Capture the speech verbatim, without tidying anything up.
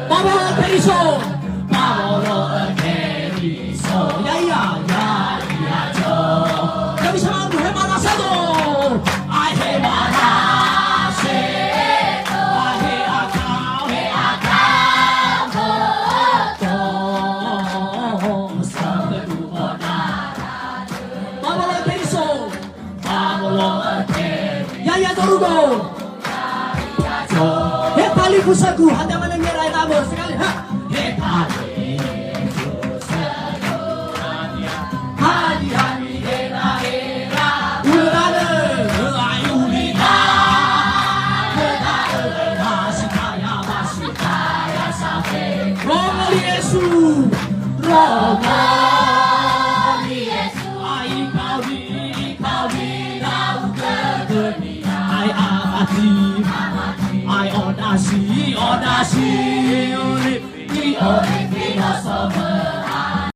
Mawolo'ö Keriso. Mawolo'ö Keriso. Ya'ia, ya'ia, yo. Kami sama, he marasa do. Ahe marasa do. Ahe akao, he akao. Mawolo'ö Keriso. Ya'ia zorugo. He talifusögu, hadia manö mi'era eda, amor, sekali, ha. He talifusögu, hadia, hadia mi'era. Ulidanö, ai ulidanö, da'ö, ba si taya, ba si taya safe. Rongo li Yesu, rongo li Yesu. Ai kauli, kauli, ndra'ugö dödönia. Ai amati, ai ondrasi, ondrasi, oli, oli, oli,